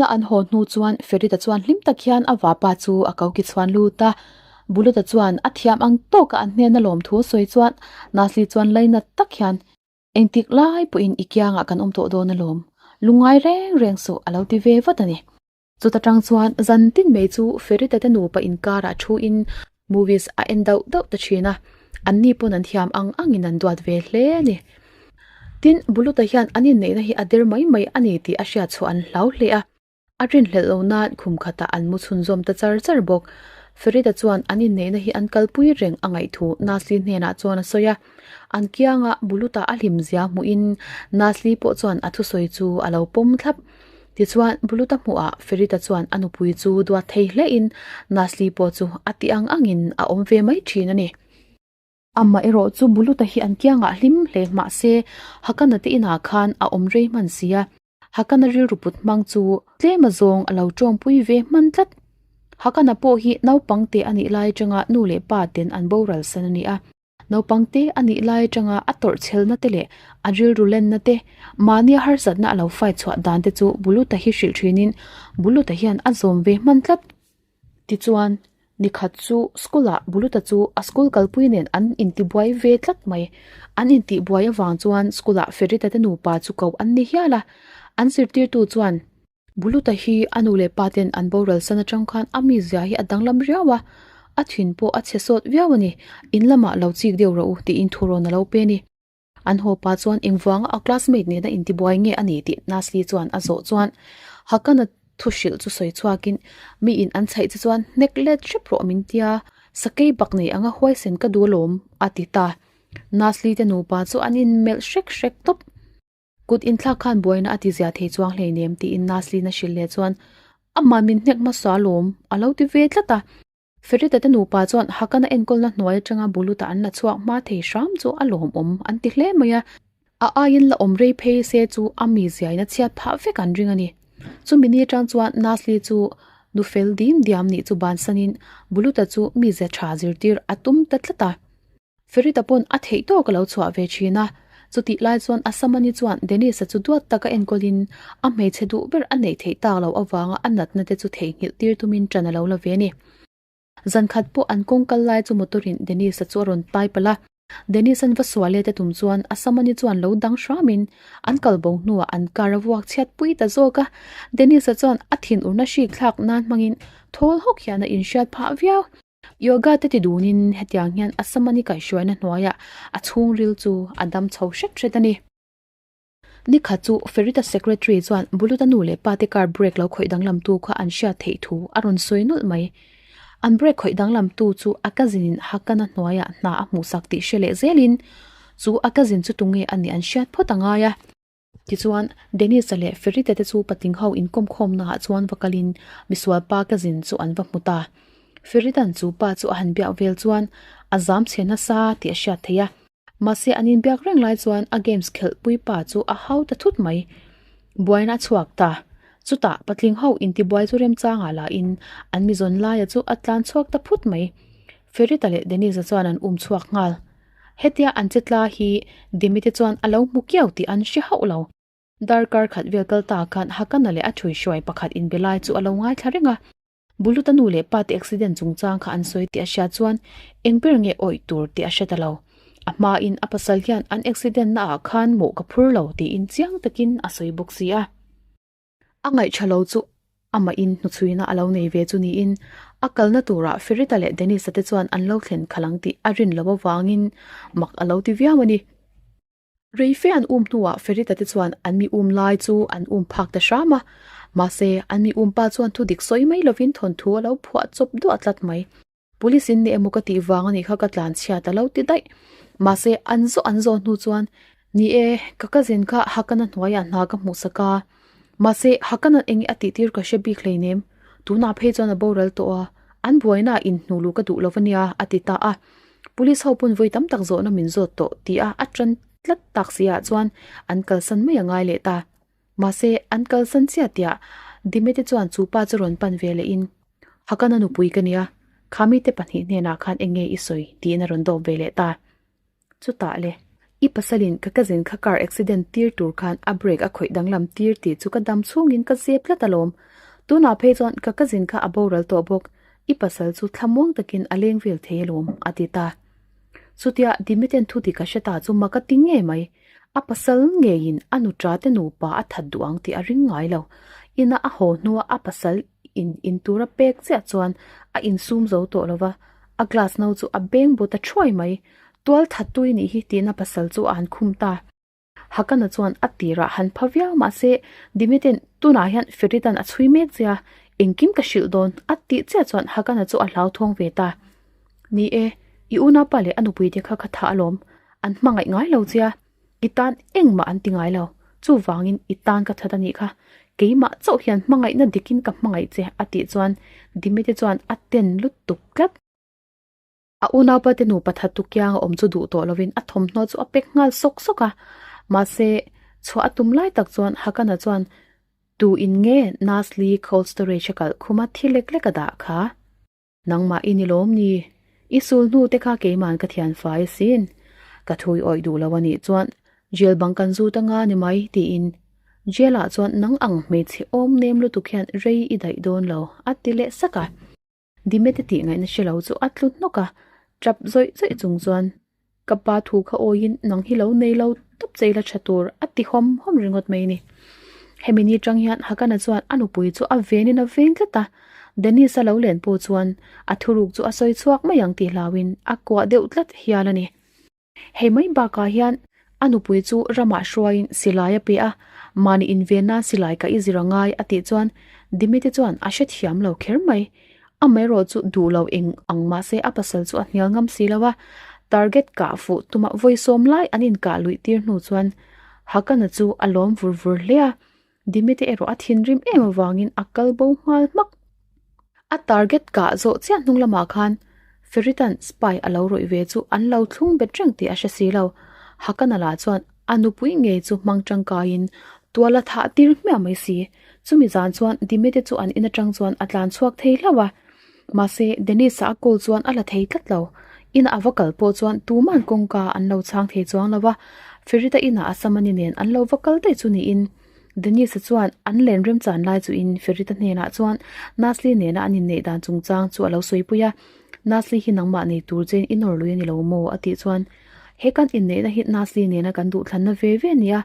Ina an haw hnu chuan Ferita chuan hlim tak hian a vapa chu a ko ki chhuan lut a. Buluta chuan a thiam ang tawka an hnena lawmthu a sawi chuan Nasli chuan lainat tak hian Engtik lai pawhin i kiangah kan awm tawh dawn alawm, lungngai reng reng suh a lo ti ve vat a ni. Chuta tang chuan zan tin mai chu Ferita te nupa inkarah thuin movies a en dauh dauh ta thin a, anni pawn an thiam ang angin an duat ve hle a ni. Tin, Buluta hian an inneihna hi a der mai mai a ni tih a hriat chhuah an hlau hle a. A rinhlelh lo nan khum khatah an mu chhunzawm ta char char bawk. Ferita chuan an inneihna hi an kalpui reng a ngaih thu Nasli hnenah chuan a sawi a. An kianga Buluta a hlim zia hmuhin Nasli pawh chuan a thusawi chu a lo pawm thlap. Tichuan, Buluta hmuhah Ferita chuan a nupui chu duat thei hlein Nasli pawh chu a ti ang angin a awm ve mai thin a ni. Amah erawh chu Buluta hi an kiangah hlim hle mahse Hakana te inah khan a awm rei hman si a. Hakana rilru put hmang chu tlem a zawng a lo tawngpui ve hman tlat. Hakana pawh hi naupang te a nih lai atanga nu leh pa ten an boral san a ni a. Naupang te a nih lai atanga a tawrh chhelna te leh a rilru lenna te, mahnia harsatna a lo fight chhuah dan te chu Buluta hi hrilh thinin Buluta hian a zawm ve hman tlat. Tichuan, nikhat chu school-ah Buluta chu a school kalpui nen an intibuai ve tlat mai. An intihbuai avang chuan school-ah Ferita te nupa chu koh an ni hial a. An zirtirtu chuan, Buluta hi a nu leh pa ten an boral san atang khan a mizia hi a danglam riau a, a thin pawh a chhe sawt viau a ni, in lamah lo chik deuh rawh u tiin thurawn a lo pe a ni. An haw pa chuan engvanga a classmate nena intibuai nge a ni tih Nasli chuan a zawh chuan Hakana thu hrilh chu sawi chhuakin mi in an chhaih che chuan hnek let hrep rawh min tia, sakei bak nei anga huaisen ka duh alawm a ti ta. Nasli te nupa chu an inmelh hrek hrek tawp. Kut inthlak khan buaina a ti zia thei chuang hleinem tiin Nasli-na hrilh leh chuan amah min hnek hmasa alawm a lo ti ve tlat a. Ferita te nupa chuan Hakana enkawlna hnuai atanga Buluta an la chhuak hma thei hram chu a lawmawm an ti hle mai a, a aiin la awm rei phei se chu a mi ziain a chhiat phah vek an ring a ni. Chumi ni atang chuan Nasli chu nu fel dim diam nih chu bansanin Buluta chu mize tha zirtir a tum ta tlat a. Ferita pawn a theih tawk a lo chhuah ve thin a, chutih lai chuan Asamani chuan Dennis-a chu duat taka enkawlin a hmeichhe duh ber a neih theih tak loh avanga a natna te chu theihnghilh tir tumin ṭan a lo la ve a ni. Zan khat pawh an kawng kal lai chu motor-in Dennis-a chu a rawn tai palh a, Dennis-a'n va sual let a tum chuan Asamani chuan lo dang hramin an kal bo hnuah an car a vuak chhiat pui ta zawk a, Dennis-a chuan a thinurna hrik thlak nan hmangin thawl hawk hian a inhriat phah viau. Yoga te ti dunin hetiang hian a samani kaihhruaina hnuaiah a chhungril chu a dam chho hret hret a ni. Nikhat chu Ferita secretary chuan Buluta nu leh pa te car brake lo khawih danglam tu kha an hriat theih thu a rawn sawi nawlh mai. An brake khawih danglam tu chu a cousin in Hakana hnuaiah hna a hmuhsak tih hre leh zelin chu a cousin chu tunge a nih an hriat phawt a ngai a. Tichuan, Dennis-a leh Ferita te chu patling ho inkawmkhawm naah chuan va kalin misual pa cousin chu an va hmu ta. Ferita'n chu pa chu a han biak vel chuan a zam chhe nasa tih a hriat theih a. Mahse, an inbiak reng lai chuan a games khelhpui pa chu a hau ta thut mai. Buaina a chhuak ta. Chutah, patling ho intibuai chu remchangah lahin an mizawn laia chu a tlan chhuak ta phut mai. Ferita leh Dennis-a chuan an um chhuak nghal. Hetia an che tla hi Demi te chuan a lo hmu kiau tih an hre hauh lo. Darkar khat vel kal ta khan Hakana leh a thui hruai pakhat inbe lai chu a lo ngaithla reng a. Buluta nu leh pa te accident chungchang kha an sawi tih a hriat chuan eng ber nge awih tur tih a hre ta lo. A hmain a pasal hian an accident naah khan mawh ka phur lo tiin chiang takin a sawi bawk si a. A ngaihṭha lo chu amahin hnuchhuina a lo nei ve chu niin a kalna turah Ferita leh Dennis-a te chuan an lo thlen khalh ang tih a rin loh avangin mak a lo ti viau a ni. Reife an um hnuah Ferita te chuan an mi um lai chu an um phak ta hram a, mahse an mi um pa chuan thu dik sawi mai lovin thawnthu a lo phuah chawp duah tlat mai. Police in ni emaw ka tih vang a nih kha ka tlan chhiat a lo ti daih. Mahse an zawh an zawh hnu chuan ni e ka cousin kha Hakana hnuaiah hna ka hmuh sak a. Mahse Hakana eng a tih tir ka hre bik hleinem. Tunah phei chuan a boral tawh a, an buaina ah inhnuh luh ka duh lo a nia a ti ta a. Police ho pawn vawi tam tak zawhna min zawt tawh ti a a tan tlat tak si ah chuan an kalsan mai a ngai leh ta. Mahse an kalsan chiah tiah Dimete chuan chu pa chu rawn pan ve leh in Hakana nupui ka nia, kha mite pahnih hnenah khan eng nge i sawi? tiin a rawn dawp ve leh ta. Chutah le, i pasalin ka cousin kha car accident tir tur khan a brake a khawih danglam tir tih chu ka dam chhungin ka zep tlat alawm. Tunah phei chuan ka cousin kha a boral tawh bawk, i pasal chu thlamuang takin a leng vel thei alawm, a ti ta. Chutia Dimiten thu dik a hre ta chu mak a ti ngei mai. A pasal ngeiin a nuṭa te nupa a that duh ang tih a ring ngai lo. Ina a haw hnua a pasal in in tura pek chiah chuan a insum zo tawh lo va, a glass no chu a beng bawt a thuai mai. Tual that tui nih hi tiin a pasal chu a han khum ta. Hakana chuan a tirah han pha viau mahse Dimiten tunah hian Feridan a chhui mek che a, engkim ka hrilh dawn a tih chiah chuan Hakana chu a hlauthawng ve ta. Ni e, i unaupa leh a nupui te kha ka tha alawm, an hmangaih ngai lo che a, i tan engmah an ti ngai lo, chuvangin i tan ka that a nih kha, keimah chauh hian hmangaihna dikin ka hmangaih che a tih chuan Dimite chuan a ten lutuk tlat. A unaupa te nupa that tu kianga awm chu duh tawh lovin a thawmhnaw chu a pek nghal sawk sawk a, mahse chhuah a tum lai tak chuan Hakana chuan Tu in nge Nasli cold storage a kalh khum a thi lek lek a dah kha? Nangmah i ni lawm ni? I sul hnu te kha keiman ka thian fai asin. Ka thui awih duh lo a nih chuan jail bang kan zut anga ni mai tiin jail ah chuan nang ang hmeichhe awm nem lutuk hian rei i daih dawn lo a ti leh sak a. Dimete tih ngaihna hre lo chu a tlu hnawk a, tap zawih zawih chung chuan, Ka pa thu kha awiin nang hi lo nei lo tawp che ila tha tur a ti hawm hawm ringawt mai a ni. Hemi ni tang hian Hakana chuan a nupui chu a venin a veng tlat a, Dennis-a lo len pawh chuan a thuruk chu a sawi chhuak mai ang tih hlauhin a kuah deuh tlat hial a ni. Hei mai bakah hian a nupui chu ramah hruaiin silai a pe a, mahni inven nan silai ka i zir a ngai a tih chuan Dimite chuan a hrethiam lo kher mai. Amaherawh chu duh lo eng ang mahse a pasal chu a hnial ngam si lo a, target kah fuh tuma vawi sawm lai an inkah luih tir hnu chuan Hakana chu a lawm vur vur hle a, Dimite erawh a thinrim em avangin a kal bo nghal hmak. A target kah zawh chiah hnung lamah khan Feritan spy a lo rawih ve chu an lo thlung bet reng tih a hre si lo. Hakanala chuan a nupui ngei chu hmang tangkaiin tual a thah tir hmiah mai si. Chumi zan chuan Dimite chu an in atang chuan a tlan chhuak thei hlauh a. Mahse, Dennis-a a call chuan a la thei tlat lo. Ina a va kal pawh chuan tuman kawngka an lo chhang thei chuang lo va, Ferita inah a Samani nen an lo va kal daih chu niin Dennis-a chuan an len remchan lai chuin Ferita hnenah chuan Nasli nena an inneih dan chungchang chu a lo sawipui a, Nasli hi nangmah nei tur chein i nawr lui a ni lo maw? a tih chuan He kan inneihna hi Nasli nena kan duhthlanna ve ve nia,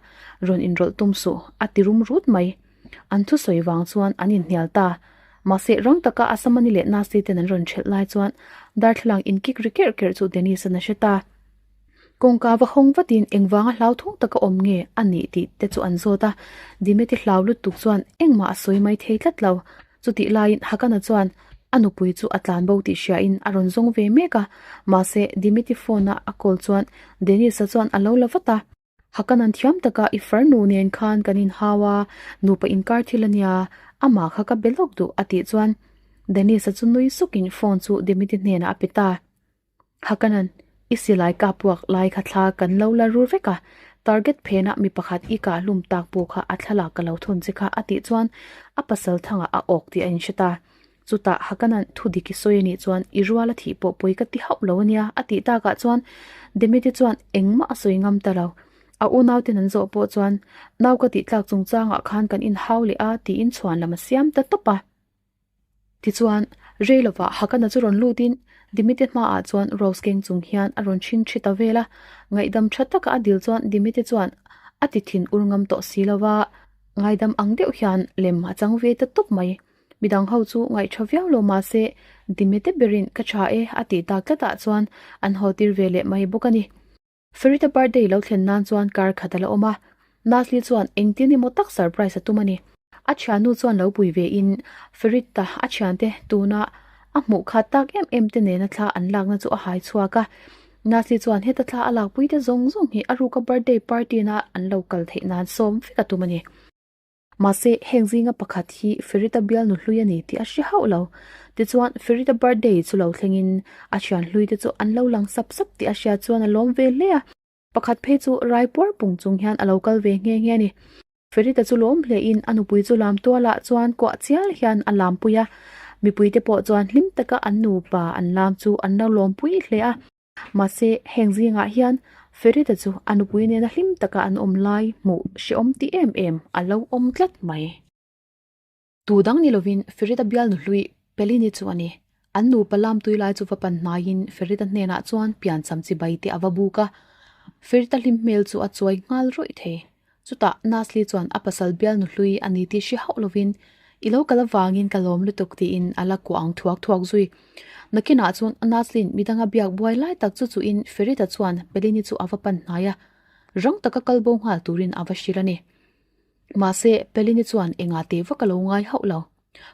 rawn inrawlh tum suh, a ti rum rut mai. An thusawi vang chuan an inhnial ta. Mahse, rang taka Asamani leh Nasi ten an rawn ṭhelh lai chuan darthlalang inkik ri kerh kerh chu Dennis-an a hre ta. Kawngka va hawng vatin engvanga hlauthawng taka awm nge a nih tih te chu an zawt a. Dimeti hlau lutuk chuan engmah a sawi mai thei tlat lo. Chutih laiin Hakana chuan a nupui chu a tlan bo tih hriain a rawn zawng ve mek a. Mahse, Dimeti phone-a a call chuan Dennis-a chuan a lo la vat a. Hakanan thiam taka i farnu nen khan kan inhau a, nupa inkar thil a nia, amah kha ka be lawk duh a tih chuan Dennis-a chu nui sukin phone chu Dimity hnenah a pe ta. Hakanan, i silai ka puak lai kha thla kan lo la rur vek a, target phenah mi pakhat i kah hlum tak pawh kha a thlalak ka lo thawn che kha a tih chuan a pasal thangah a awk tih a inhre ta. Chutah Hakanan thu dik i sawi a nih chuan i ruala thih pawh pawi ka ti hauh lo a nia a tih takah chuan Demete chuan engmah a sawi ngam ta lo. A unauten an zawh pawh chuan nau ka tih tlak chungchangah khan kan inhau leh a tiin chhuan lam a siam ta tawp a. Tichuan, rei lovah Hakana chu rawn lutin Dimite hmaah chuan Rose keng chung hian a rawn chhing thi ta vel a. Ngaihdam tha taka a dil chuan Dimite chuan a ti thin ur ngam tawh si lo va, ngaidam ang deuh hian lem a chang ve ta tawp mai. Midang ho chu ngaihṭha viau lo mah se, Dimete berin ka ṭha e a tih tak tlatah chuan an haw tir ve leh mai bawk a ni. Farida birthday lo thlen nan chuan kar khat a la awm a, Nasli chuan engtin emaw tak surprise a tum a ni. A thiannu chuan lo pui ve in Farida a thiante tuna a hmuh khat tak em em te nena thla an lakna chu a hai chhuak a. Nasli chuan heta thla a lakpui te zawng zawng hi a ruka birthday party na an lo kal theih nan sawm vek a tum a ni. Mahse, heng zinga pakhat hi Ferita bialnu hlui a ni tih a hre hauh lo. Tichuan, Ferita birthday chu lo thlengin a thian hlui te chu an lo lang sap sap tih a hriat chuan a lawm ve hle a. Pakhat phei chu rai puar pung chung hian a lo kal ve nghe nghe a ni. Ferita chu lawm hlein a nupui chu lam tualah chuan kuah chial hian a lampui a. Mipui te pawh chuan hlim taka an nupa an lam chu an lo lawmpui hle a. Mahse, heng zingah hian Ferita chu a nupui nena hlim taka an awm lai hmuh hrehawm ti em em a lo awm tlat mai. Tu dang ni lovin Ferita bial nu hlui Pelini chu a ni. An nupa lam tui lai chu va pan hnaiin Ferita hnenah chuan piancham chi bai te a va buk a. Ferita hlim hmel chu a chuai nghal rawih thei. Chutah Nasli chuan a pasal bial nu hlui a ni tih hre hauh lovin, I lo kal avangin ka lawm lutuk tiin a la kuah ang thuak thuak zui. Nakinah chuan Nasli'n midanga biak buai lai tak chu chuhin Ferita chuan Pelini chu a va pan hnai a, rang taka kal bo nghal turin a va hrilh a ni. Mahse, Pelini chuan engah teh vak a lo ngai hauh lo.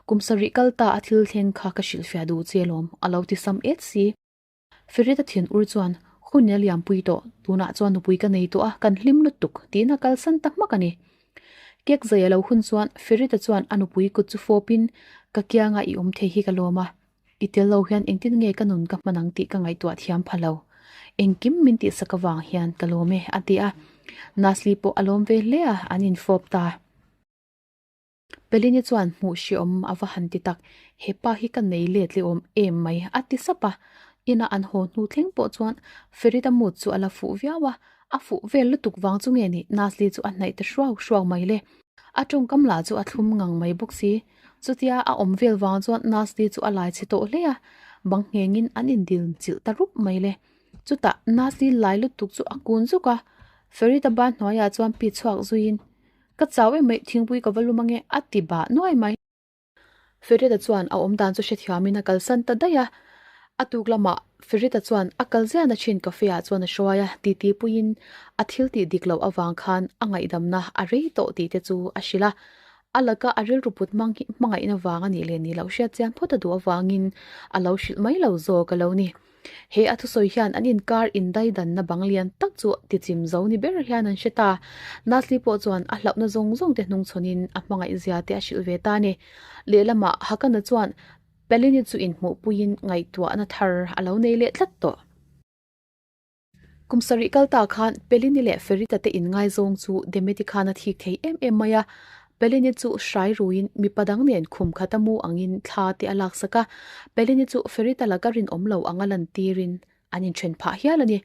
Kum sarih kal ta a thil thleng kha ka hrilhfiah duh che alawm, a lo ti sam et si. Ferita thian ur chuan, Hun a liampui tawh, tunah chuan nupui ka nei tawh a, kan hlim lutuk, tiin a kalsan ta hmak a ni. Kek zai a lo hun chuan Ferita chuan a nupui kut chu fawpin, Ka kianga i awm thei hi ka lawm a, i tel lo hian engtin nge ka nun ka hman ang tih ka ngaihtuah thiam pha lo. Engkim min tihsak avang hian ka lawm e, a ti a. Nasli pawh a lawm ve hle a, an infawp ta. Pelini chuan hmuh hreawm a va han ti tak, he pa hi ka nei let leh awm em mai a ti sap a. Ina an haw hnu thleng pawh chuan Ferita mood chu a la fuh viau a, a fuh vel lutuk vang chu nge ni Nasli chu a hnaih ta hruau hruau mai le. A tawngkam lah chu a thlum ngang mai bawk si. Chutia a awm vel vang chuan Nasli chu a lai chhe tawh hle a, bang nghengin an indil chilh ta rup mai le. Chutah Nasli lai lutuk chu a kun zuk a, Ferita ban hnuaiah chuan pi chhuak zuiin Ka chau em mai, thingpui ka va lum ange, a ti bah nuai mai. Ferita chuan a awm dan chu hrethiamin a kalsan ta daih a. A tuk lamah Ferita chuan a kal ziahna thin cafe ah chuan a hruai a, titi puiin a thil tih dik loh avang khan a ngaihdamna a rei tawh tih te chu a hrilh a. A laka a rilru put hmang hi hmangaihna vang a nih leh nih loh hriat chian phawt a duh avangin a lo hrilh mai lo zawk a lo ni. He a thusawi hian an inkar indaidanna bang lian tak chu tichim zo ni ber hian an hre ta. Nasli pawh chuan a hlauhna zawng zawng te hnungchhawnin a hmangaih zia te a hrilh ve ta a ni. Lehlamah Hakana chuan Pelini chu inhmuhpuiin ngaihtuahna thar a lo nei leh tlat tawh. Kum sarih kal ta khan Pelini leh Ferita te inngaizawng chu Demeti khan a thik thei em em mai a. Pelini chu hrai ruiin mipa dang nen khum khat a mu angin thla te a laksak a. Pelini chu Ferita laka rinawm lo anga lantirin an inthen phah hial a ni.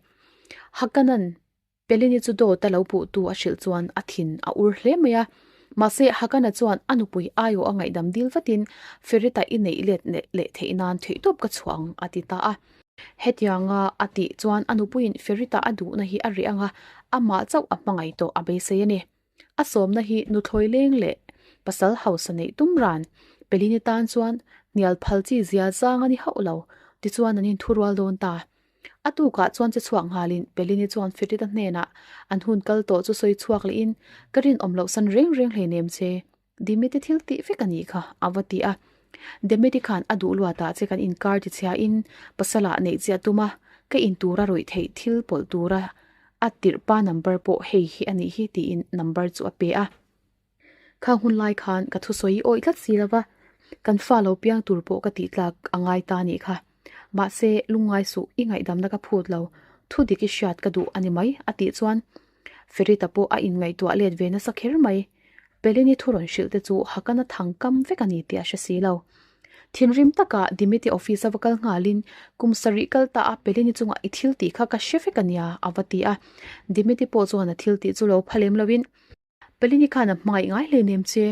Hakanan Pelini chu dawt a lo puhtu a hrilh chuan a thin a ur hle mai a. Mahse Hakana chuan a nupui aiawh a ngaihdam dil vatin Ferita i neih let leh theih nan theihtawp ka chhuah ang a ti ta a. Hetianga a tih chuan a nupuiin Ferita a duhna hi a reh ang a, amah chauh a hmangaih tawh a beisei a ni. A sawmna hi nuthlawi leng leh pasal hausa neih tum ran Pelini tan chuan hnial phal chi zia zang a ni hauh lo, tichuan an inthurual dawn ta. A tukah chuan che chhuak nghalin Pelini chuan Ferita hnenah an hun kal tawh chu sawi chhuak lehin, Ka rinawm loh san reng reng hleinem che. Dimete thil tih vek a nih kha, a va ti a. Demete khan a duh luatah che kan inkar ti chhiain pasalah neih chiah tum a, ka in tura rawih theih thil pawlh tura a tirh pa number pawh hei hi a nih hi tiin number chu a pe a. Khang hun lai khan ka thusawi i awih tlat si lova, kan fa lo piang tur pawh ka tih tlak a ngai ta a nih kha. Mahse, lungngai suh, i ngaihdamna ka phut lo, thu dik i hriat ka duh a ni mai, a tih chuan Ferita pawh a inngaihtuah let ve nasa kher mai. Pelini thu rawn hrilh te chu Hakana thang kam vek a ni tih a hre si lo. Thinrim taka Dimiti office a va kal nghalin kum sarih kal ta a Pelini chungah i thil tih kha ka hre vek a nia a va ti a. Dimiti pawh chuan a thil tih chu lo pha lem loin Pelini khan a hmangaih ngai hle nem che,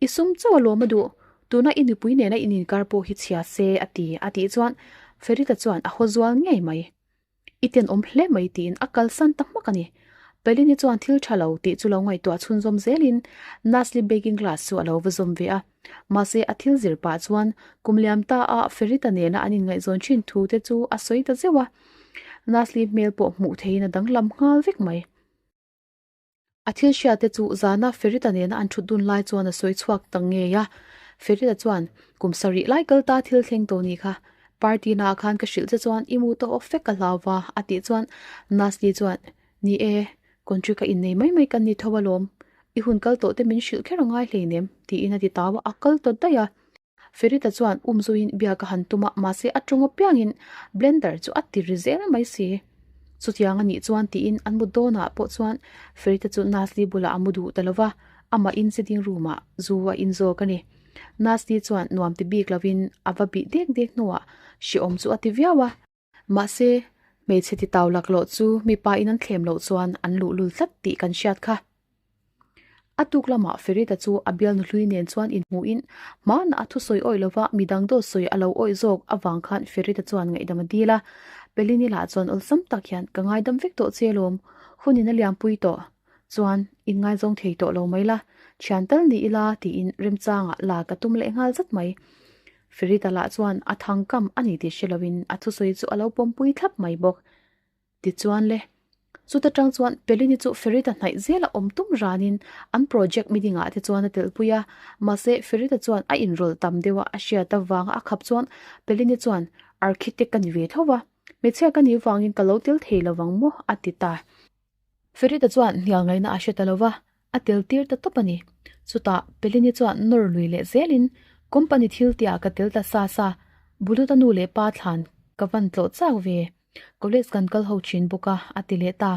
i sum chauh a lawm a duh, tuna i nupui nena in inkar pawh hi chhia se a ti a tih chuan Ferita chuan a haw zual ngei mai. I tenawm hle mai tiin a kalsan ta hmak a ni. Pelini chuan thil tha lo tih chu lo ngaihtuah chhunzawm zelin Nasli baking class chu a lo va zawm ve a. Mahse a thil zir pah chuan kum liam ta a Ferita nena an inngaihzawn thin thu te chu a sawi ta zeuh a. Nasli hmel pawh hmuh theihin a danglam nghal vek mai. A thil hriat te chu zana Ferita nena an thut dun lai chuan a sawi chhuak ta ngei a. Ferita chuan, Kum sarih lai kal ta thil thleng tawh ni kha. Party naah khan ka hrilh che chuan i mu tawh awk vek ka hlau va, a tih chuan Nasli chuan, Ni e, contract a innei mai mai kan ni tho alawm. I hun kal tawh te min hrilh kher a ngai hleinem, tiin a ti tau a, a kal ta daih a. Ferita chuan umzuiin biak a han tum a, mahse a tawng apiangin blender chu a ti ri zel mai si. Chutiang a nih chuan tiin an mut dawnah pawh chuan Ferita chu Nasli bulah a mu duh ta lo va, amah in sitting room ah zu a in zawk a ni. Nasli chuan nuam ti bik lovin a va bih dek dek hnuah hrehawm chu a ti viau a. Mahse, hmeichhe ti tau laklawh chu mipa in an thlem loh chuan an luhlul tlat tih kan hriat kha. A tuk lamah Ferita chu a bialnu hlui nen chuan inhmuhin hmanah a thusawi awih lova midang dawt sawi a lo awih zawk avang khan Ferita chuan ngaihdam a dil a. Pelini lah chuan awlsam tak hian ka ngaidam vek tawh che alawm, hunin a liampui tawh chuan inngaizawng thei tawh lo mai la, thian tal ni ila tiin remchangah la ka tum leh nghal zat mai. Ferita lah chuan a thangkam a ni tih hre loin a thusawi chu a lo pawmpui thlap mai bawk. Tichuan le, chuta tang chuan Pelini chu Ferita hnaih zela awm tum ranin an project meeting ah te chuan a telhpui a, mahse Ferita chuan a inrawlh tam deuh a a hriat avanga a khap chuan Pelini chuan Architect ka ni ve tho va, hmeichhia ka nih vangin ka lo tel thei lo vang maw a ti ta. Ferita chuan hnial ngaihna a hre ta lo va, a tel tir ta tawp a ni. Chutah Pelini chuan nawr lui leh zelin company thil tihah ka tel ta sa sa, Buluta nu leh pa thlan ka van tlawh chak ve. College kan kal ho thin bawk a, a ti leh ta.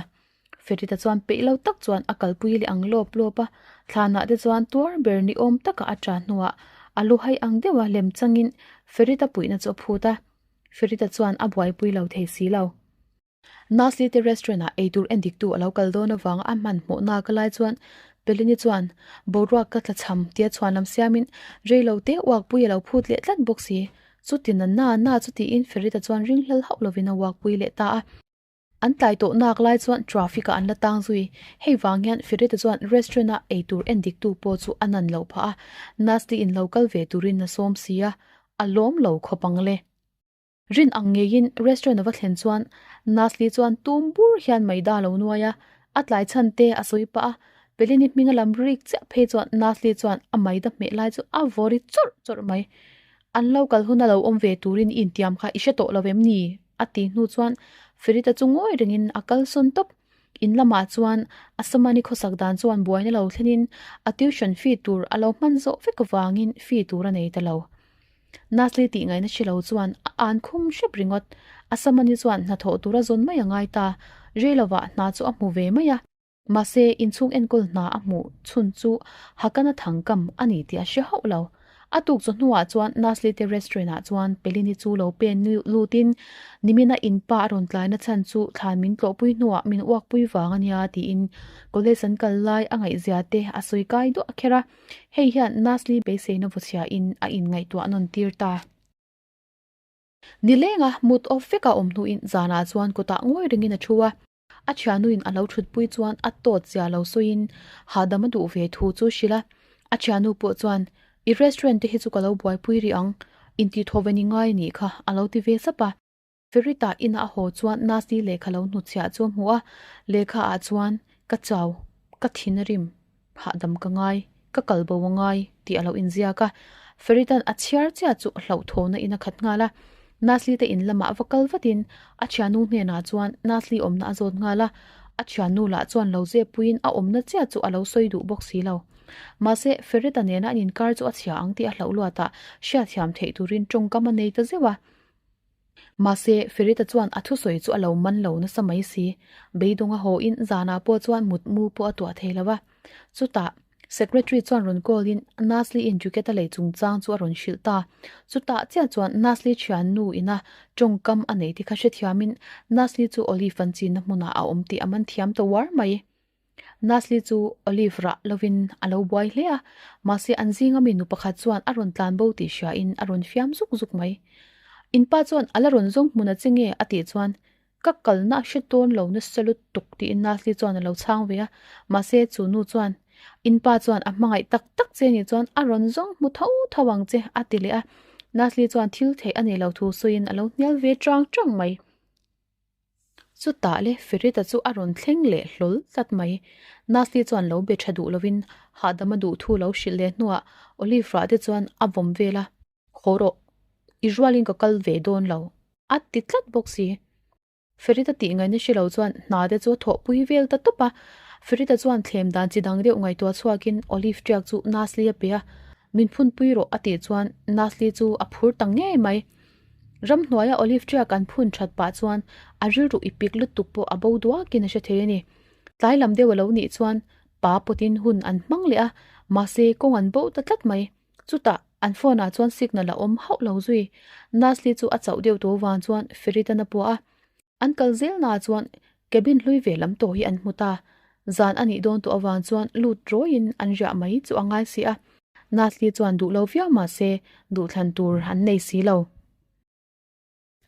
Ferita chuan peih lo tak chuan a kalpui leh ang lawp lawp a, thlanah te chuan tuar ber ni awm taka a ṭah hnuah a lu hai ang deuha lem changin Ferita puihna chu a phut a, Ferita chuan a buaipui lo thei si lo. Nasli te restaurant ah eitur en diktu a lo kal dawn avanga a hmanhmawh nak a lai chuan Pelini chuan boruak ka tlachham tia chhuanlam siamin reilo te uakpui a lo phut leh tlat bawk si. Chuti na na na chu tiin Ferita chuan ringhlel hauh lovin a uakpui leh ta a. An tlai tawh nak lai chuan traffic ah an la tang zui. Hei vang hian Ferita chuan restaurant a eitur en diktu pawh chu a nan loh phah a, Nasty in lo kal ve turin a sawm si a, a lawm lo khawp ang le. Rin ang ngeiin restaurant a va thlen chuan Nasli chuan tum bur hian maida a lo nuai a, a tlai chhan te a sawi pah a, Pelini hming a lam rik chiah phei chuan Nasli chuan a maida hmeh lai chu a vaw ri chawrh chawrh mai. An lo kal hun a lo awm ve turin i intiam kha i hre tawh lo em ni? a ti hnu chuan Ferita chu ngawi rengin a kal sawn tawp. In lamah chuan Asamani khawsak dan chuan buaina lo thlenin a tuition fee tur a lo hman zawh vek avangin fee tur a nei ta lo. Nasli tih ngaihna hre lo chuan a an khum hrep ringawt. Asamani chuan hnathawh tura zawn mai a ngai ta. Rei lovah hna chu a hmu ve mai a. Mahse, inchhung enkawl hna a hmuh chhun chu Hakana thangkam a ni tih a hre hauh lo. A tuk chaw hnuah chuan Nasli te restaurant ah chuan Pelini chu lo pen lutin nimina in pa a rawn tlaina chhan chu thlan min tlawhpui hnuah min uakpui vang a nia tiin college an kal lai a ngaihzia te a sawi kai duah kher a. Hei hian Nasli beiseina vawchhiahin a inngaihtuah nawn tir ta. Nilenga mut off veka awm hnuin zanah chuan kutah ngawi rengin a thu a. A thianuin a lo thutpui chuan a tawt zia lo sawiin hahdam a duh ve thu chu hrilh a. A thianu pawh chuan, I restaurant te hi chu ka lo buaipui rih ang, intihthawven i ngai anih kha, a lo ti ve sap a. Ferita ina a haw chuan Nasi lehkha lo hnutchhiah chu a hmu a, lehkha ah chuan, Ka chau, ka thin a rim, hahdam ka ngai, ka kal bo a ngai, tih a lo inziak a. Feritan a chhiar chiah chu hlauhthawhna in a khat nghal a. Nasli te in lamah va kal vatin a thiannu hnenah chuan Nasli awmna a zawt nghal a. A thiannu lah chuan lo zeppuiin a awmna chiah chu a lo sawi duh bawk si lo. Mahse, Ferita nena an inkar chu a chhia ang tih a hlauh luatah hriatthiam theih turin tawngkam a nei ta zeuh a. Mahse, Ferita chuan a thusawi chu a lo man lo nasa mai si. Beidawng a haw in zanah pawh chuan mutmu pawh a tuah thei lo a. Chutah, Secretary chuan rawn call in Nasli in jacket a lei chungchang chu a rawn hrilh ta. Chutah chiah chuan Nasli thiannu ina tawngkam a nei te kha hrethiam in Nasli chu Olive an chinna hmunah a awm tih a man thiam ta uar mai. Nasli chu Olive rah lovin a lo buai hle a, mahse an zinga mi nu pakhat chuan a rawn tlan bo tih hriain a rawn fiam zuk zuk mai. In pa chuan a la rawn zawng hmun a che nge a tih chuan ka kalna a hre tawn lo nasa lutuk tiin Nasli chuan a lo chhang ve a, mahse chu nu chuan in pa chuan a hmangaih tak tak che nih chuan a rawn zawng hmu tho tho ang che a ti leh a, Nasli chuan thil theih a nei lo thu sawiin a lo hnial ve chang chang mai. Chutah le Ferita chu a rawn thleng leh hlawl tlat mai. Nasli chuan lo be tha duh lovin hahdam a duh thu lo hrilh leh hnuah Olive rah te chuan a vawm vel a. Haw rawh, i rualin ka kal ve dawn lo, a ti tlat bawk si. Ferita tih ngaihna hre lo chuan hna te chu a thawhpui vel ta tawp a. Ferita chuan thlem dan chi dang deuh ngaihtuah chhuakin Olive tiak chu Nasli a pe a, Min phunpui rawh a tih chuan Nasli chu a phur ta ngei mai. Ramhnuaia olive tree-a kan phun that pah chuan a rilru i pik lutuk pawh a bo duakin a hre thei a ni. Tlai lam deuh a lo nih chuan pa pawtin hun an hmang leh a, mahse kawng an bo ta tlat mai. Chutah an phone-ah chuan signal a awm hauh lo zui. Nasli chu a chauh deuh tawh vang chuan Feritan a puah a. An kal zelnaah chuan cabin hlui ve lam tawh hi an hmu ta. Zan a nih dawn tawh avang chuan lut rawiin an riah mai chu a ngai si a. Nasli chuan duh lo viau mah se duhthlan tur an nei si lo.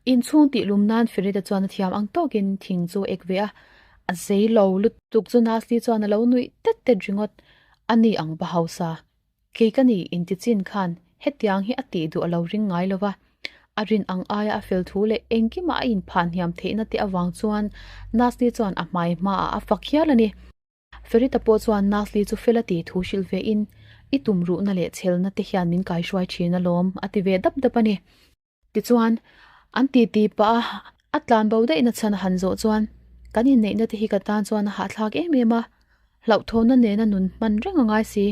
Inchhung tih lum nan Ferita chuan a thiam ang tawkin thing chu a ek ve a, a zei lo lutuk chu Nasli chuan a lo nuih tet tet ringawt. A ni ang pa hausa, kei ka ni inti chin khan hetiang hi a tih duh a lo ring ngai lo va, a rin ang aia a fel thu leh engkimah a inphah hniam theihna te avang chuan Nasli chuan a hmai hmaah a fak hial a ni. Ferita pawh chuan Nasli chu fel a ti thu hrilh ve in, I tum ruhna leh chhelna te hian min kaihruai thin alawm, a ti ve dap dap a ni. Tichuan, an titi pah a, a tlan bo daihna chhan a han zawh chuan, Kan inneihna te hi ka tan chuan a hahthlak em em a, hlauhthawhna nena nun hman reng a ngai si.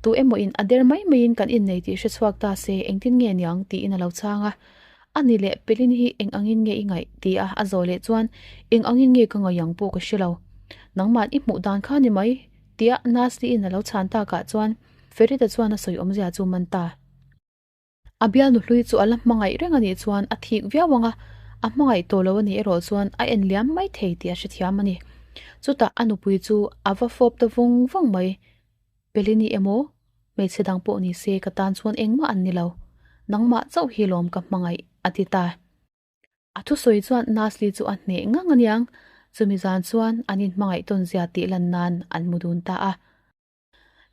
Tu emaw in a der mai maiin kan innei tih hre chhuak ta se engtin nge niang tiin a lo chhang a. A ni leh Pelin hi eng angin nge i ngaih? ti a a zawh leh chuan, Eng angin nge ka ngaih ang pawh ka hre lo. Nangmah i hmuh dan kha ni mai, tia Nasli-in a lo chhan takah chuan Ferita chuan a sawi awmzia chu man ta. A bialnu hlui chu a la hmangaih reng a nih chuan a thik viau ang a, a hmangaih tawh lo a nih erawh chuan a en liam mai thei tih a hrethiam a ni. Chutah a nupui chu a va fawp ta vawng vawng mai. Pelini emaw, hmeichhe dang pawh ni se ka tan chuan engmah an ni lo. Nangmah chauh hi lawm ka hmangaih, a ti ta. A thusawi chuan Nasli chu a hneh ngang aniang, chumi zan chuan an inhmangaih tawn zia tih lan nan an mu dun ta a.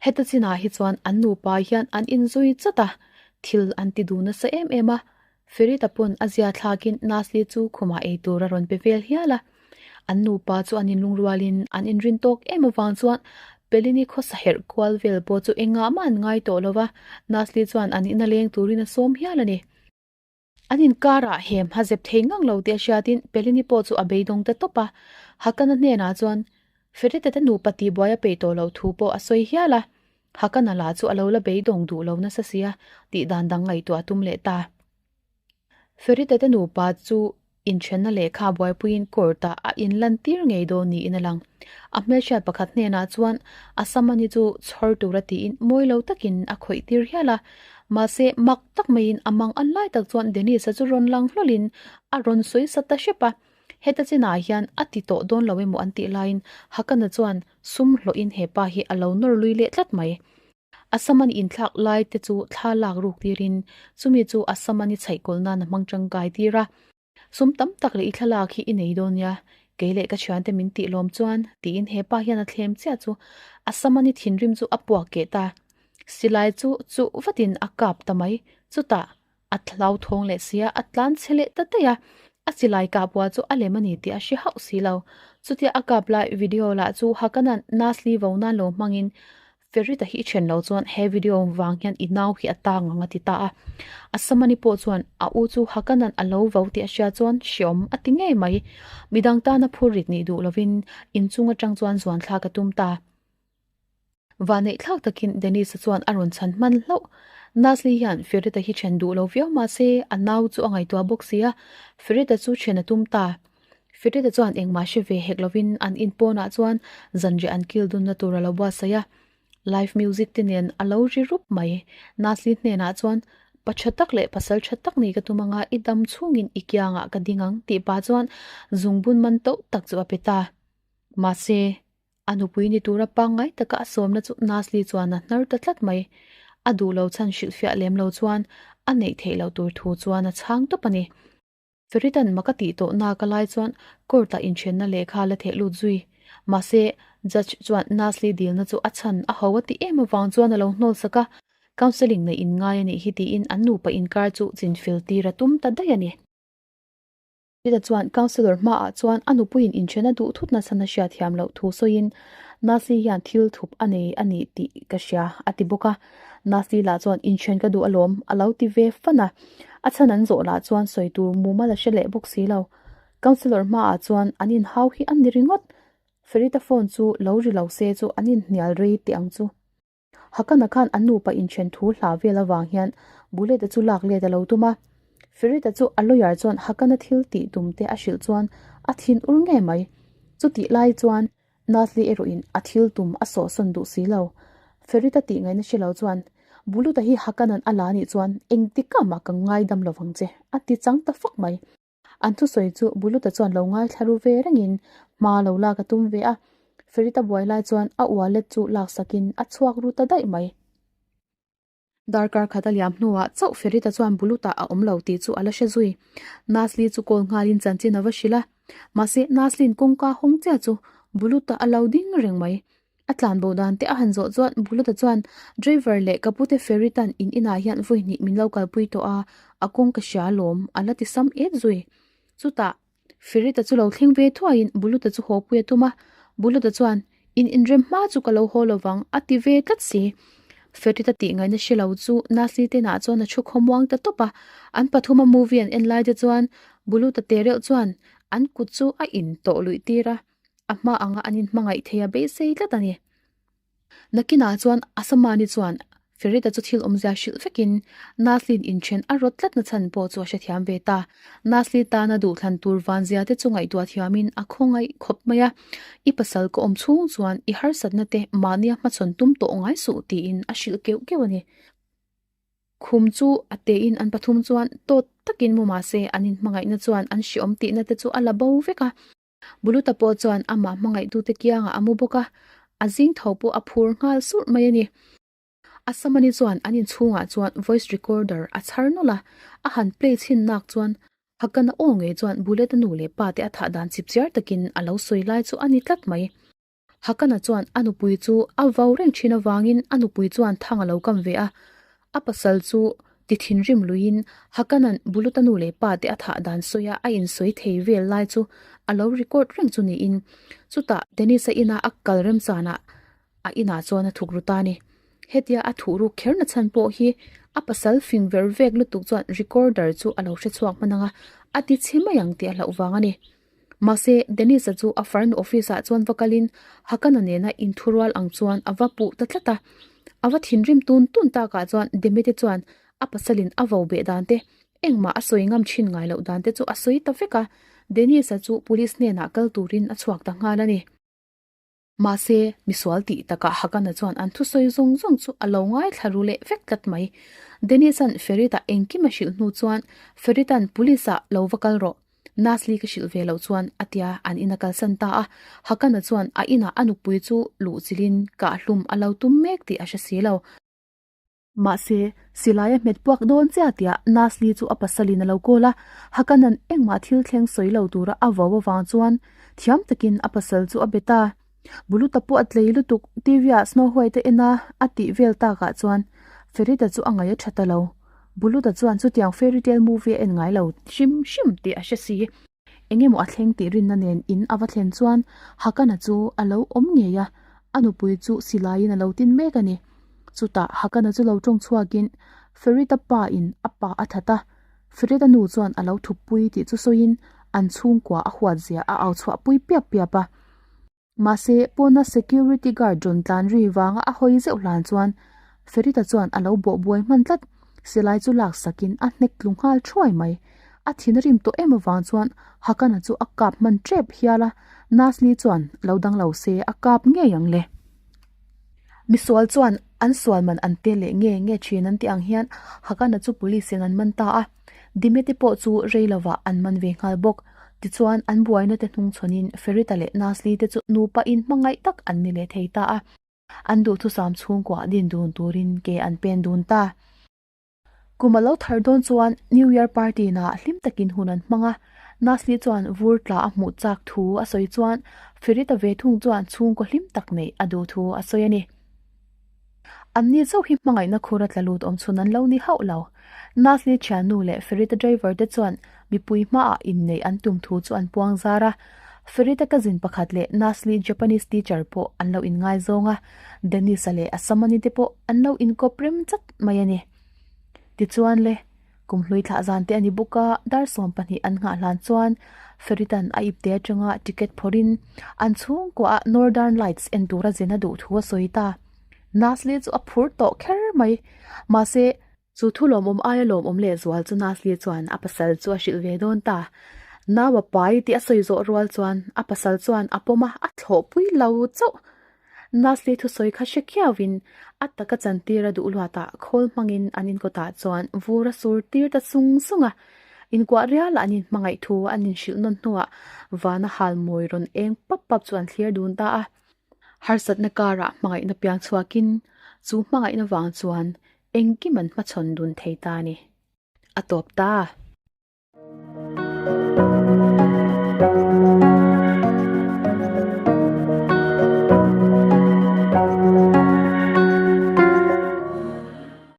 Heta chinah hi chuan an nupa hian an inzui chat a, thil an ti duh nasa em em a. Ferita pawn a zia thlakin Nasli chu khumah ei tur a rawn pe vel hial a. An nupa chu an inlungrualin an inrin tawk em avang chuan Pelini khawsa herh kual vel pawh chu engah mah an ngai tawh lo va, Nasli chuan an ina leng turin a sawm hial a ni. An inkarah hem a zep thei ngang lo tih a hriatin Pelini pawh chu a beidawng ta tawp a. Hakana hnenah chuan Ferete te nupa tihbuai a peih tawh loh thu pawh a sawi hial a. Hakana lah chu a lo la beidawng duh lo nasa sia tih dan dang ngaihtuah a tum leh ta. Ferete te nupa chu Inthenna lehkha buaipuiin court-ah a inlantir ngei dawn niin a lang. A hmelhriat pakhat hnenah chuan a samani chu chhawr tura tiin mawi lo takin a khawih tir hial a. Mahse, mak tak maiin a mang an lai tak chuan Dennis-a chu rawn lang hlawlhin a rawn sawi sa ta hrep a. Heta chinah hian a ti tawh dawn lo emaw an tih laiin Hakana chuan sum hlawhin he pa hi a lo nawr lui leh tlat mai. A samani inthlak lai te chu thla lak ruk tirin chumi chu a samani chhaihkawl nan a hmang tangkai tir a. Sum tam tak leh i thlalak hi i nei dawn nia, kei leh ka thiante min tih lawm chuan, tiin he pa hian a thlem chiah chu a samani thinrim chu a puak keh ta. Silai chu chuh vatin a kap ta mai, chutah A hlauthawng leh sia, a tlan chhe leh ta daih a, a silai kah buah chu a lem a ni tih a hre hauh si lo. Chutia a kap lai video lah chu Hakana'n Nasli vo nan lo hmangin Ferita hi i then lo chuan he video vang hian i nau hi a tang ang a ti ta a. A Samani pawh chuan a u chu Hakana'n a lo vo tih a hria chuan hreawm a ti ngei mai. Midang tana phurrit nih duh lovin inchung atang chuan zuan thlak a tum ta. Vanneih thlak takin Dennis-a chuan a rawn chhan hman hlauh. Nasli hian Ferita hi then duh lo viau mah se a nau chu a ngaihtuah bawk si a, Ferita chu then a tum ta. Ferita chuan engmah hre ve hek lovin an in pawnah chuan zanriah an kil dunna tur a lo buatsaih a, live music te nen a lo ri rup mai. Nasli hnenah chuan, Pa tha tak leh pasal tha tak nih ka tum anga i dam chhungin i kiangah ka ding ang tih pah chuan zungbun man tauh tak chu a pe ta. Mahse, A nupui ni tura pangngai taka a sawmna chu Nasli chuan a hnar ta tlat mai. A duh lo chhan hrilhfiah lem lo chuan a neih theih loh tur thu chuan a chhang tawp a ni. Feritan mak a tih tawh nak a lai chuan court-ah inthenna lehkha la theh lut zui. Mahse, judge chuan Nasli dilna chu a chhan a ho a ti em avang chuan a lo hnawl sak a, counselling neih in ngai a nih hi tiin an nupa inkar chu chinfel tir a tum ta daih a ni. Rita chuan councillor hmaah chuan a nupuiin inthen a duh thut nasa na hriat thiam loh thu sawiin, Nasi hian thil thup a nei a ni tih ka hria, a ti bawk a. Nasi lah chuan inthen ka duh alawm, a lo ti ve fan a. A chhan an zawh lah chuan sawi tur mumal a hre leh bawk si lo. Councillor hmaah chuan an inhau hi a ni ringawt. Ferita phone chu lo ri lo se chu an inhnial rei teh ang chu. Hakana khan an nupa inthen thu hla vel avang hian Bullet-a chu lak let a lo tum a. Ferita chu a lawyer chuan Hakana thil tih tum te a hrilh chuan a thin ur ngei mai. Chutih lai chuan Nazli erawhin a thil tum a sawhsawn duh si lo. Ferita tih ngaihna hre lo chuan Bullet-a hi Hakana'n a la nih chuan engtikah mah ka ngaidam lovang che a ti chang ta fak mai. An thusawi chu Buluta chuan lo ngaithla ru ve rengin hma lo lak a tum ve a. Ferit a buai lai chuan a wallet chu laksakin a chhuak ru ta daih mai. Darkar khat a liam hnuah chauh Ferita chuan Bulutah a awm lo tih chu a la hre zui. Nasli chu call nghalin chanchin a va hrilh a. Mahse, Nasli'n kawngka hawng chiah chu Bulutah a lo ding reng mai. A tlan bo dan te a han zawh chuan Buluta chuan Driver leh ka pute Ferita'n in inah hian vawi hnih min lo kalpui tawh a, a kawng ka hria alawm a la ti sam et zui. Chutah Ferita chu lo thleng ve thuaiin Buluta chu haw pui a tum a, Buluta chuan In inrem hma chu ka lo haw lo vang a ti ve tlat si. Ferita tih ngaihna hre lo chu Nasli te inah chuan a thu khawmuang ta tawp a, an pathuma movie an en lai te chuan Buluta te reuh chuan an kut chu a in tawh luih tir a. A hma anga an inhmangaih thei a beisei tlat a ni. Nakinah chuan Asamani chuan Ferita chu thil awmzia hrilh vekin Nasli'n inthen a rawt tlatna chhan pawh chu a hrethiam ve ta. Nasli tana duhthlan tur vanzia te chu ngaihtuah thiamin a khawngaih khawp mai a, I pasal ka awm chhung chuan i harsatna te mahnia hmachhawn tum tawh ngai suh tiin a hrilh keuh keuh a ni. Khum chu a tein an pathum chuan tawt takin mu mahse an inhmangaihna chuan an hriawm tihna te chu a la bo vek a. Buluta pawh chuan amah hmangaihtute kiangah a mu bawk a, a zing tho pawh a phur nghal surh mai a ni. Asamani chuan an inchhungah chuan voice recorder a chhar nawlh a, a han play chhin nak chuan Hakana aw ngei chuan Bullet-a nu leh pa te a thah dan chipchiar takin a lo sawi lai chu a ni tlat mai. Hakana chuan a nupui chu a vau reng thin avangin a nupui chuan thang a lo kam ve a, a pasal chu ti thinrim luiin Hakana'n Buluta nu leh pa te a thah dan sawia a insawi thei vel lai chu a lo record reng chu niin chutah Dennis-a ina a kal remchanah a inah chuan a thuk ru ta a ni. Hetia a thuh ruk kher na chhan pawh hi a pasal fing ver vek lutuk chuan recorder chu a lo hrechhuak hman ang a, a ti chhe mai ang tih a hlauh vang a ni. Mahse, Dennis-a chu a farnu office-ah chuan va kalin Hakana nena inthurual ang chuan a va puh ta tlat a. A va thinrim tun tun takah chuan Demete chuan a pasalin a vo beh dan te, engmah a sawi ngam thin ngai loh dan te chu a sawi ta vek a. Dennis-a chu police hnenah kal turin a chhuak ta nghal a ni. Mahse, misual tih takah Hakana chuan an thusawi zawng zawng chu a lo ngaithla ru leh vek tlat mai. Dennis-a'n Ferit-a engkim a hrilh hnu chuan Ferit-a'n Police-ah lo va kal rawh, Nasli ka hrilh ve loh chuan a tia an in a kalsan ta a. Hakana chuan a inah a nupui chu luhchilhin kahhlum a lo tum mek tih a hre si lo. Mahse, silai a hmet puak dawn chiah tiah Nasli chu a pasalin a lo kawl a, Hakanan engmah thil thleng sawi lo tura a vau avang chuan thiam takin a pasal chu a bet a. Buluta pawh a tlei lutuk, TV ah Snow White a en a, a tih vel takah chuan Ferita chu a ngaih a tha ta lo. Buluta chuan chutiang fairy tale movie a en ngai lo hrim hrim tih a hre si. Eng emaw a thleng tih rinna nen in a va thlen chuan Hakana chu a lo awm ngei a, a nupui chu silaiin a lo tin mek a ni. Chutah Hakana chu lo tawng chhuakin Ferita pa in a pa a that a, Ferita nu chuan a lo thuppui tih chu sawiin an chhungkua a huat zia a au chhuahpui piap piap a. Mahse, pawna security guard rawn tlan ri vanga a hawi zeuh hlan chuan Ferita chuan a lo bawh buai hman tlat. Silai chu lak sakin a hnek tlu nghal thuai mai. A thin a rim tawh em avang chuan Hakana chu a kap hman tep hial a, Nasli chuan lo dang lo se a kap ngei ang le. Misual chuan an sual man an tel leh nge nge thin an tih ang hian Hakana chu police in an man ta a. Dimete pawh chu rei lovah an man ve nghal bawk. Tichuan, an buaina te hnung chhawnin Ferita leh Nasli te chu nupa in hmangaih tak an ni leh thei ta a. An duhthusam chhungkuah din dun turin ke an pen dun ta. Kum a lo thar dawn chuan New Year party naah hlim takin hun an hmang a. Nasli chuan vur tla a hmuh chak thu a sawi chuan Ferita ve thung chuan chhungkaw hlim tak neih a duh thu a sawi a ni. Anni chauh hi hmangaihna khur a tla lut awm chhun an lo ni hauh lo. Nasli thiannu leh Ferita driver te chuan mipui hmaah inneih an tum thu chu an puang zar a. Ferita cousin pakhat leh Nasli Japanese teacher pawh an lo inngaizawng a, Dennis-a leh Asamani te pawh an lo inkawp rem chat mai a ni. Tichuan le, Kum hlui thlah zan te a ni bawk a, dar 12 an nghah hlan chuan Feritan a ipte atanga ticket phawrhin an chhungkuaah Northern Lights en tura zin a duh thu a sawi ta. Nasli chu a phur tawh kher mai. Mahse, chu thu lawmawm aia lawmawm lehzual chu Nasli chuan a pasal chu a hrilh ve dawn ta. Nau a pai tih a sawi zawh rual chuan a pasal chuan a pawm a, a thlawhpui lo chauh. Nasli thusawi kha hre khiauin a taka chantir a duh luatah khawl hmangin an inkawtah chuan vur a sur tir ta sung sung a. Inkuah rialah an inhmangaih thu an inhrilh nawn hnuah vana halmawi rawn eng pap pap chu an thlir dun ta a. Harsatna karah hmangaihna piang chhuakin chu hmangaihna vang chuan engkim an hmachhawn dun thei ta a ni. A tawp ta.